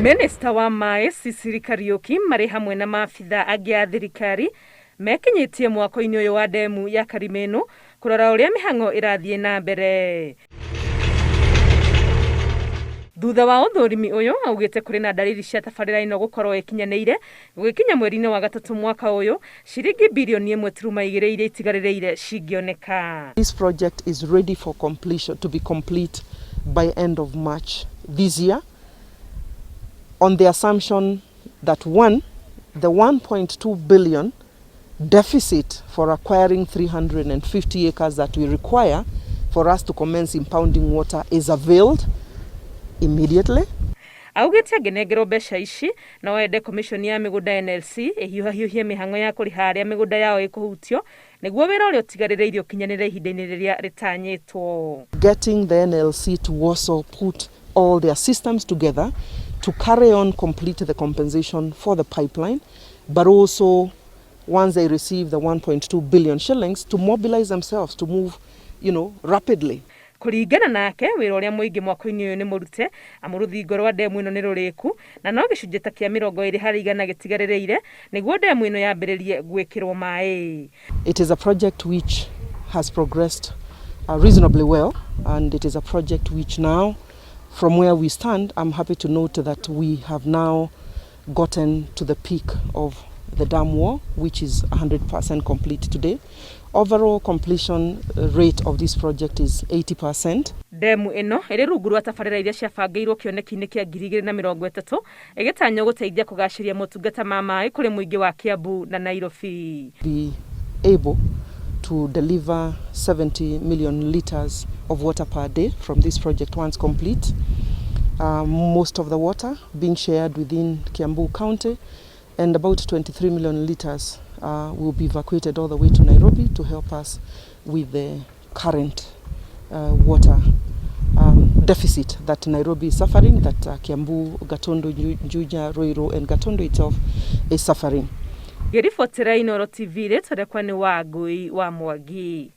Minista wa maĩ Sicily Kariũki marĩ hamwe na maabitha angĩ a thirikari mekinyĩtie mwako-inĩ ũyũ wa ndemu ya Karimĩnũ kũrora ũrĩa mĩhang'o ĩrathiĩ na mbere. Thutha wa ũthũrimi ũyũ augĩte kũrĩ na ndariri cia tabarĩra ĩno gũkorwo ĩkinyanĩire gũgĩkinya mweri-inĩ wa gatatũ mwaka ũyũ ciringi birioni 1.2 iria itigarĩrĩire cingĩoneka. This project is ready for completion, to be complete by end of March this year, on the assumption that one, the 1.2 billion deficit for acquiring 350 acres that we require for us to commence impounding water is availed immediately. Augĩte angĩnengerwo mbeca ici no ende komishoni ya mĩgũnda NLC ĩhiũhahiũhie mĩhang'o ya kũrĩha arĩa mĩgũnda yao ĩkũhutio nĩguo wĩra ũrĩa ũtigarĩrĩirie ũkinyanĩre ihinda-inĩ rĩrĩa rĩtanyĩtwo. Getting the NLC to also put all their systems together to carry on, complete the compensation for the pipeline, but also once they receive the 1.2 billion shillings to mobilize themselves to move rapidly. Kũringana nake wĩra ũrĩa mũingĩ mwako-inĩ ũyũ nĩ mũrute amu rũthingo rwa ndemu ĩno nĩ rũrĩku na no gĩcunjĩ ta kĩa 20% gĩtigarĩrĩire nĩguo ndemu ĩno yambĩrĩrie gwĩkĩrwo maĩ. It is a project which has progressed reasonably well, and it is a project which now, from where we stand, I'm happy to note that we have now gotten to the peak of the dam wall, which is 100% complete today. Overall completion rate of this project is 80%. Ndemu ĩno ĩrĩ rungu rwa tabarĩra iria ciabangĩirwo kĩoneki-inĩ kĩa 2030 ĩgĩtanywo gũteithia kũgacĩria motungata ma maĩ kũrĩ mũingĩ wa Kiambu na Nairobi. Be able to deliver 70 million liters of water per day from this project once complete. Most of the water being shared within Kiambu County, and about 23 million liters will be evacuated all the way to Nairobi to help us with the current water deficit that Nairobi is suffering, that Kiambu, Gatundu, Juja, Ruiru and Gatundu itself is suffering. Ngĩribotera Inooro TV, rĩtwa rĩakwa nĩ Wangui wa Mwangi.